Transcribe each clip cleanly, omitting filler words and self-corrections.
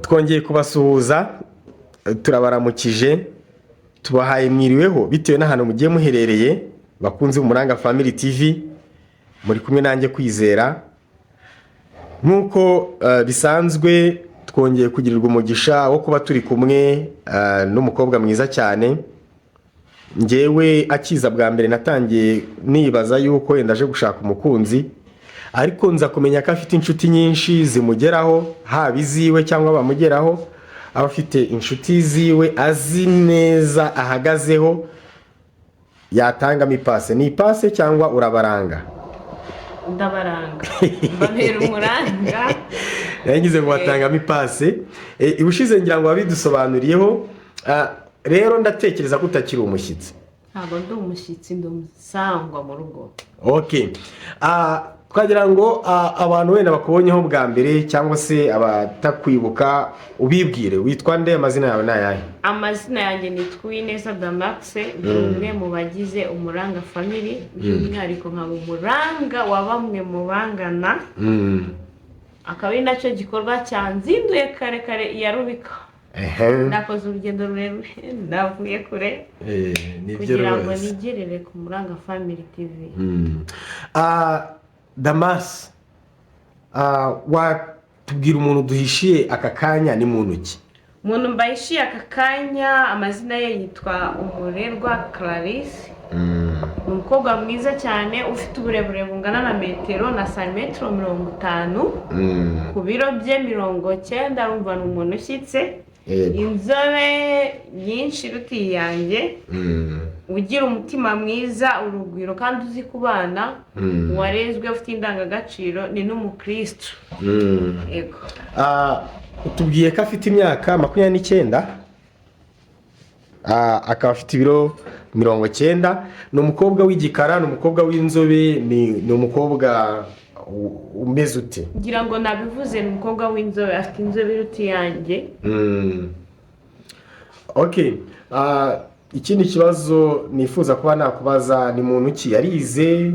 Twongeye kubasuhuza, turabaramukije, tubahaye mwiriweho bitewe n'ahantu mugiye muherereye. Bakunze Umuranga Family TV, muri kumwe nanjye Kwizera. Nk'uko bisanzwe, twongeye kugirirwa umugisha wo kuba turi kumwe n'umukobwa mwiza cyane. Ngewe akiza bwa mbere natangiye nibaza yuko wenda aje gushaka umukunzi, ariko nza kumenya ko afite inshuti nyinshi zimugeraho, haba iziwe cyangwa bamugeraho. Aba afite inshuti ziwe azi neza ahagazeho yatangamo ipase. Ni ipase cyangwa urabaranga? Ndabaranga, mbabera umuranga. Yagize ngo batangamo ipase. Ubushize ngira ngo wabidusobanuriyeho. Rero ndatekereza ko utakiri umushyitsi. Ntabwo ndi umushyitsi, ndi umusangwa mu rugo. Okay. Twagira ngo abantu wenda bakubonyeho bwa mbere cyangwa se abatakwibuka ubibwire. Witwa nde? Amazina yawe ni ayahe? Amazina yanjye ni Uwineza Damaxe, ndi umwe mu bagize Umuranga Family, by'umwihariko nkaba umuranga wa bamwe mu bangana, akaba ari nacyo gikorwa cyanzinduye kare kare iya rubika. Nakoze urugendo rurerure, navuye kure Nibyo kugira ngo rwose. nigerere ku Muranga Family TV. Damas, watubwira umuntu duhishiye aka kanya ni muntu ki? Umuntu mbahishiye aka kanya, amazina ye yitwa Umurerwa Clarisse. Ni umukobwa mwiza cyane, ufite uburebure bungana na metero na santimetero 50, ku biro bye 90. Urumva ni umuntu ushyitse, inzobe nyinshi iruta iyanjye, ugira umutima mwiza, urugwiro kandi uzi kubana, warezwe, ufite indangagaciro, ni n'umukristo. Yego. Utubwiye ko afite imyaka 29, akaba afite ibiro 90. Ni umukobwa w'igikara, ni umukobwa w'inzobe, ni umukobwa umeze ute? Ngira ngo nabivuze, ni umukobwa w'inzobe, afite inzobe iruta iyanjye. Okay. Ikindi kibazo nifuza kuba nakubaza, ni muntu ki? Yarize?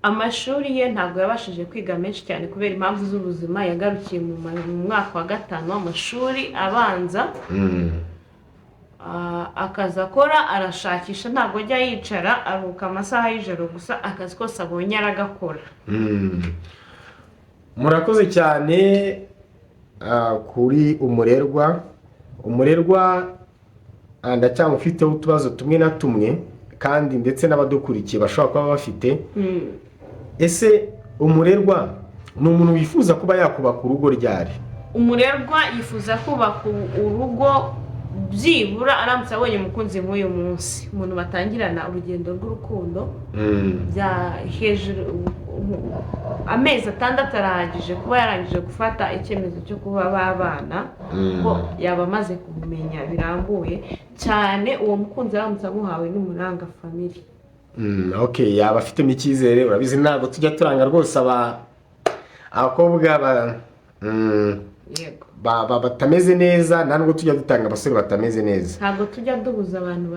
Amashuri ye ntabwo yabashije kwiga menshi cyane kubera impamvu z'ubuzima. Yagarukiye mu mwaka wa gatanu w'amashuri abanza. Akazi akora, arashakisha, ntabwo ajya yicara, aruhuka amasaha y'ijoro gusa. Akazi kose abonye aragakora. Murakoze cyane. Kuri Umurerwa, Umurerwa, ndacyamufiteho utubazo tumwe na tumwe, kandi ndetse n'abadukurikiye bashobora kuba bafite. Ese Umurerwa ni umuntu wifuza kuba yakubaka urugo ryari? Umurerwa yifuza kubaka urugo byibura aramutse abonye umukunzi nk'uyu munsi, umuntu batangirana urugendo rw'urukundo, bya hejuru amezi 6 arahagije kuba yarangije gufata icyemezo cyo kuba babana, ko yaba amaze kumumenya birambuye cyane, uwo mukunzi aramutse amuhawe n'Umuranga Family. Okay, yaba afitemo icyizere. Urabizi, ntabwo tujya turanga rwose abakobwa Yego. batameze neza, nta nubwo tujya dutanga abasore batameze neza. Ntabwo tujya duhuza abantu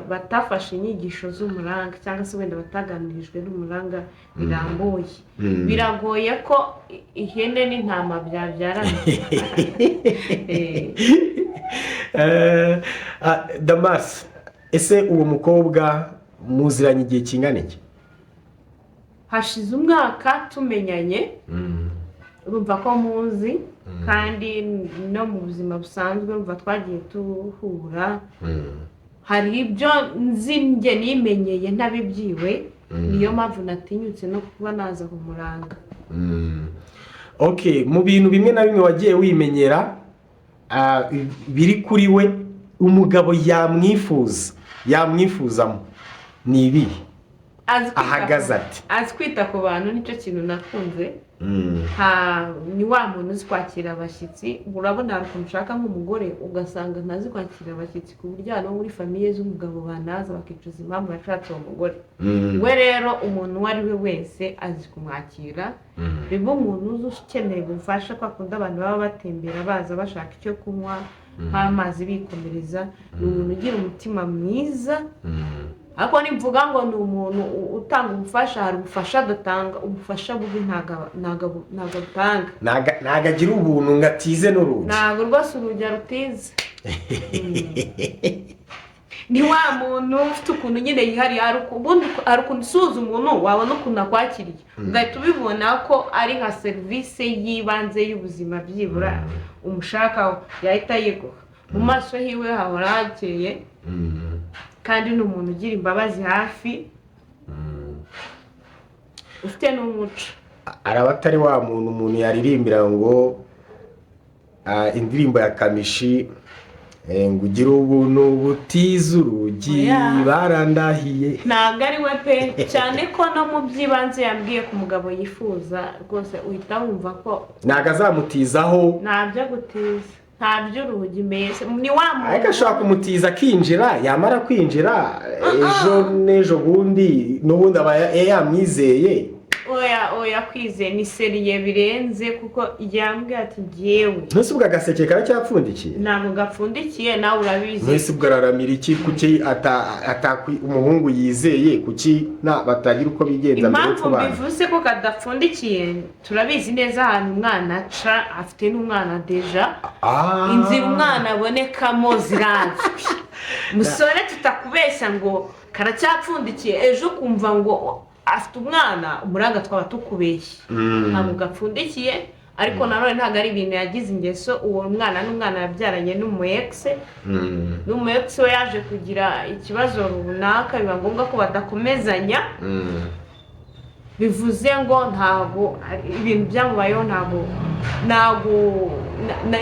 batafashe inyigisho z'Umuranga cyangwa se wenda bataganirijwe n'Umuranga birambuye. Biragoye ko ihene n'intama byabyarana. Damas, ese uwo mukobwa muziranye igihe kingana iki? Hashize umwaka tumenyanye. Urumva ko muzi, kandi no mu buzima busanzwe urumva twagiye tuhura. Hari ibyo nzi njye nimenyeye ntabibyiwe, niyo mpamvu natinyutse no kuba naza kumuranga. Okay, mu bintu bimwe na bimwe wagiye wimenyera biri kuri we umugabo yamwifuza, yamwifuzamo, ni ibihe? Ahagaze ate? Azi kwita ku bantu, nicyo kintu nakunze. Nta ni wa muntu uzi kwakira abashyitsi. Urabona hari ukuntu ushaka nk'umugore ugasanga ntazi kwakira abashyitsi, ku buryo no muri famille z'umugabo banaza bakicuza impamvu yashatse uwo mugore. We rero umuntu uwo ari we wese azi kumwakira. Biba umuntu uzi ukeneye ubufasha, kwa kundi abantu baba batembera baza bashaka icyo kunywa nk'amazi bikomereza. Ni umuntu ugira umutima mwiza. Ariko nimvuga ngo ni umuntu utanga ubufasha, hari ubufasha adatanga, ubufasha bubi ntago abutanga. Ntago agira ubuntu ngo atize n'urugi. Ntabwo rwose urugi arutiza. Ni wa muntu ufite ukuntu nyine yihariye. Ubundi hari ukuntu usuhuza umuntu, wabona ukuntu akwakiriye ugahita ubibona ko ari nka serivisi y'ibanze y'ubuzima byibura umushakaho yahita ayiguha. Mu maso hiwe hahora hakeye, kandi ni umuntu ugira imbabazi hafi, ufite n'umuco. Araba atari wa muntu umuntu yaririmbira ngo indirimbo ya Kamichi, ngo ugire ubuntu butiza urugi. Oya. Barandahiye. Ntabwo ari we pe, cyane ko no mu by'ibanze yambwiye ku mugabo yifuza rwose uhita wumva ko Ntabwo azamutizaho. Ntabyo gutiza, nta by'urugi, mbese ni wa muntu. Ariko ashobora kumutiza akinjira, yamara kwinjira ejo n'ejo bundi n'ubundi aba yamwizeye. Oya oya, kwizeye ni sérieux birenze, kuko yambwiye ati ngewe Ntuse ubwo agaseke karacyapfundikiye? Ntabwo gapfundikiye, nawe urabizi. Ntuse ubwo araramira iki? Kuki umuhungu yizeye, kuki na batagira uko bigenza mbere yo Impamvu kubana? mbivuze ko kadapfundikiye, turabizi neza ahantu umwana aca, afite n'umwana déjà. Inzira umwana abonekamo zirazwi, musore. Tutakubeshya ngo karacyapfundikiye, ejo ukumva ngo afite umwana umuranga, twaba tukubeshye. Ntabwo gapfundikiye, ariko nanone ntabwo ari ibintu yagize ingeso. Uwo mwana n'umwana yabyaranye n'umu ex. N'umu ex we yaje kugira ikibazo runaka, biba ngombwa ko badakomezanya. Bivuze ngo ntabwo ibintu byamubayeho, ntabwo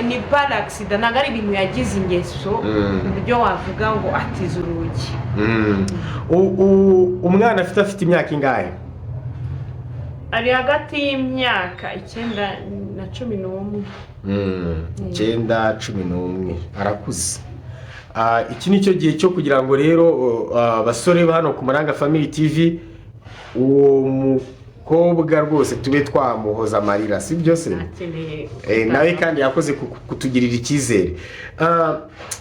ni par accident, ntabwo ari ibintu yagize ingeso ku buryo wavuga ngo atize urugi. Umwana afite imyaka ingahe? Ari hagati y'imyaka 9 na 11. 9, 11, arakuze. Iki ni cyo gihe cyo kugira ngo rero abasore ba hano ku Muranga Family TV, uwo mukobwa rwose tube twamuhoza amarira, si byo se? Akeneye. Nawe kandi yakoze kutugirira icyizere.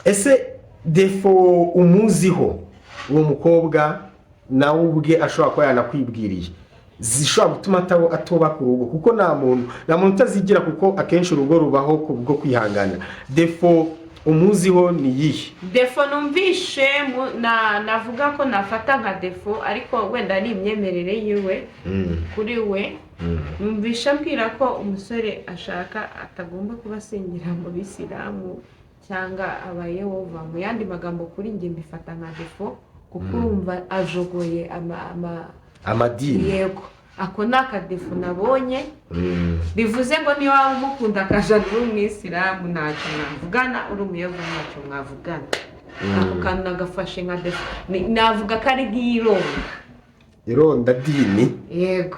Ese défaut umuziho uwo mukobwa, nawe ubwe ashobora kuba yanakwibwiriye, zishobora gutuma atubaka urugo? Kuko nta muntu utazigira, kuko akenshi urugo rubaho ku bwo kwihangana. Défaut umuziho ni iyihe? Défaut numvishe navuga ko nafata nka défaut, ariko wenda ari imyemerere yiwe, kuri we numvishe ambwira ko umusore ashaka atagomba kuba asengera mu bisilamu cyangwa abayehova. Mu yandi magambo, kuri njye mbifata nka défaut, kuko urumva ajogoye ama Amadini. Yego, ako ni akadéfaut nabonye. Bivuze ngo niba waba umukunda akaja uri umwisilamu ntacyo mwavugana, uri umuyehova ntacyo mwavugana. Ako kantu nagafashe nka défaut. Navuga ko ari nk'ironda. Ironda dini. Yego,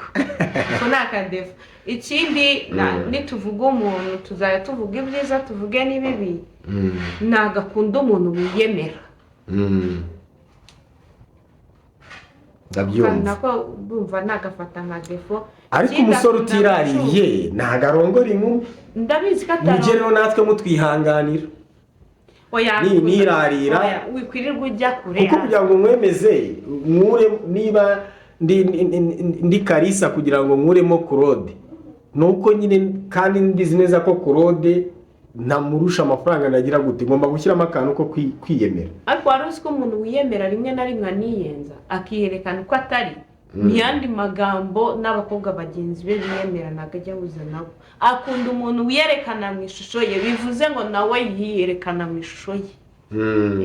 ako ni akadéfaut. Ikindi nituvuga umuntu tuzajya tuvuga ibyiza, tuvuge n'ibibi. Ntabwo akunda umuntu wiyemera. Ndabyumva. Nako bumva nagafata nka défaut. Ariko Ikindi umusore akunda utirariye ntabwo arongora inkumi. Ndabizi ko Mujye atarongora. rero natwe mutwihanganira. Oya. Nirarira. Oya, wikwirirwa ujya kure. Kuko kugira ngo nkwemeze nkure, niba ndi Karisa, kugira ngo nkuremo Claude ni uko nyine kandi mbizi neza ko Claude ntamurusha amafaranga, nagira gute? Ngomba gushyiramo akantu ko kwiyemera. Ariko wari uzi ko umuntu wiyemera rimwe na rimwe aniyenza, akiyerekana uko atari? Mu yandi magambo, n'abakobwa bagenzi be biyemera ntabwo ajya ahuza nabo. Akunda umuntu wiyerekana mu ishusho ye, bivuze ngo nawe yiyerekana mu ishusho ye.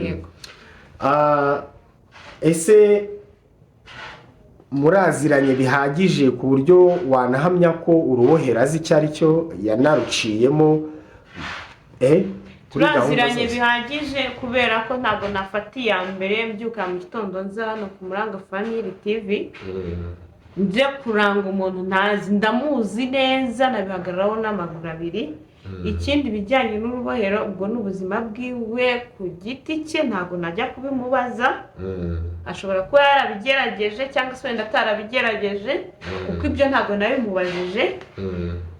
Yego. Ese muraziranye bihagije ku buryo wanahamya ko urubohero azi icyo ari cyo, yanaruciyemo, kuri gahunda Turaziranye zose? bihagije, kubera ko ntabwo nafata iya mbere mbyuka mu gitondo nza hano ku Muranga Family TV nje kuranga umuntu ntazi. Ndamuzi neza, nabihagararaho n'amaguru abiri. Ikindi, bijyanye n'urubohero, ubwo ni ubuzima bwiwe ku giti cye, ntabwo najya kubimubaza. Ashobora kuba yarabigerageje cyangwa se wenda atarabigerageje, kuko ibyo ntabwo nabimubajije.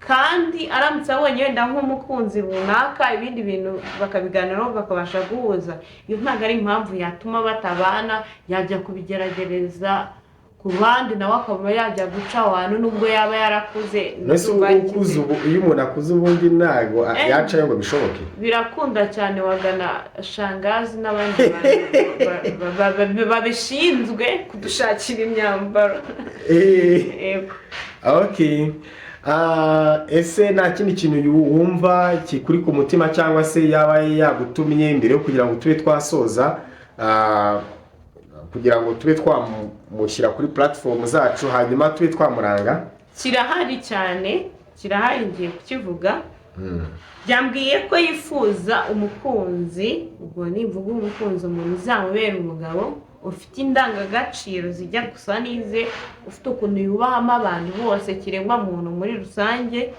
Kandi aramutse abonye wenda nk'umukunzi runaka, ibindi bintu bakabiganiraho, bakabasha guhuza, iyo ntabwo ari impamvu yatuma batabana. Yajya kubigeragereza ku bandi, nawe akaba yajya guca ahantu nubwo yaba yarakuze. Mbese ubu ukuze, ubu iyo umuntu akuze ubundi ntabwo yacayo ngo bishoboke? Birakunda cyane, wagana shangazi n'abandi bantu babishinzwe kudushakira imyambaro. Yego. Okay. Ese nta kindi kintu wumva kikuri ku mutima cyangwa se yaba yagutumye mbere yo kugira ngo tube twasoza, kugira ngo tube twamushyira kuri platform zacu, hanyuma tube twamuranga? Kirahari cyane, kirahari, ngiye kukivuga. Byambwiye ko yifuza umukunzi, ubwo nimvuga umukunzi, umuntu uzamubera umugabo ufite indangagaciro zijya gusa n'ize, ufite ukuntu yubahamo abantu bose, kiremwa muntu muri rusange,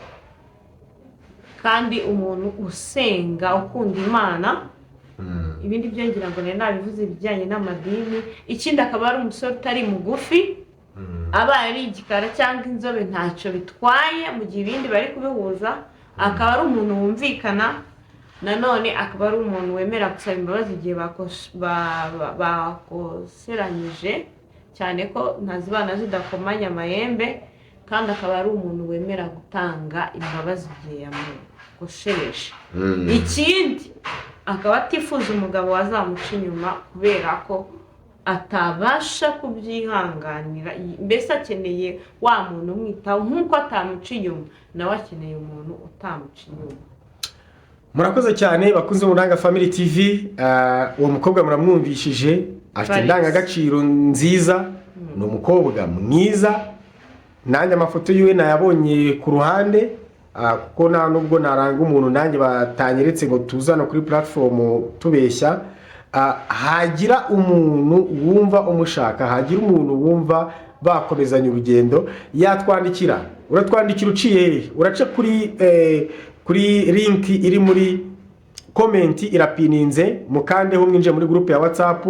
kandi umuntu usenga, ukunda Imana. Ibindi byo ngira ngo nari nabivuze, ibijyanye n'amadini. Ikindi, akaba ari umusore utari mugufi. Abaye ari igikara cyangwa inzobe ntacyo bitwaye mu gihe ibindi bari kubihuza. Akaba ari umuntu wumvikana, nanone akaba ari umuntu wemera gusaba imbabazi igihe bakoseranyije, cyane ko ntazibana zidakomanya amahembe. Kandi akaba ari umuntu wemera gutanga imbabazi igihe yamukoshereje. Ikindi, akaba atifuza umugabo wazamuca inyuma, kubera ko atabasha kubyihanganira. Mbese akeneye wa muntu umwitaho nk'uko atamuca inyuma, nawe akeneye umuntu utamuca inyuma. Murakoze cyane bakunze Umuranga Family TV. Uwo mukobwa muramwumvishije, afite Clarisse. indangagaciro nziza, ni umukobwa mwiza. Nanjye amafoto yiwe nayabonye ku ruhande, kuko nta nubwo naranga umuntu nanjye batanyeretse ngo tuzane kuri platform tubeshya. Hagira umuntu wumva umushaka, hagira umuntu wumva bakomezanya urugendo, yatwandikira. Uratwandikira uciye hehe? Uraca kuri link iri muri comment, irapininze, mukandeho mwinjiye muri groupe ya WhatsApp.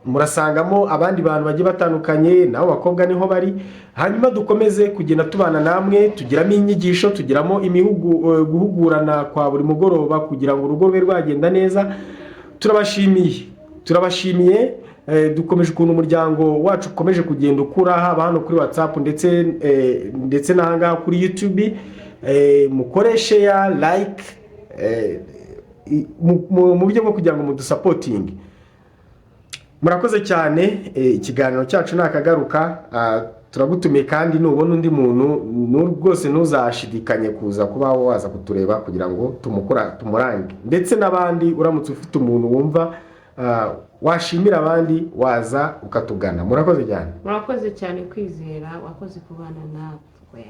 Murasangamo abandi bantu bagiye batandukanye, nabo bakobwa niho bari. Hanyuma dukomeze kugenda tubana namwe, tugiramo inyigisho, tugiramo imihugu, guhugurana kwa buri mugoroba kugira ngo urugo rube rwagenda neza. Turabashimiye, turabashimiye. Dukomeje ukuntu umuryango wacu ukomeje kugenda ukura, haba hano kuri WhatsApp ndetse n'ahangaha kuri YouTube. Mukore share, like, mu buryo bwo kugira ngo mudusapotinge. Murakoze cyane. Ikiganiro cyacu nakagaruka. Turagutumiye, kandi nubona undi muntu rwose ntuzashidikanye kuza kuba waza kutureba kugira ngo tumukura tumurange ndetse n'abandi. Uramutse ufite umuntu wumva washimira abandi, waza ukatugana. Murakoze cyane. Murakoze cyane. Kwizera, wakoze kubana natwe.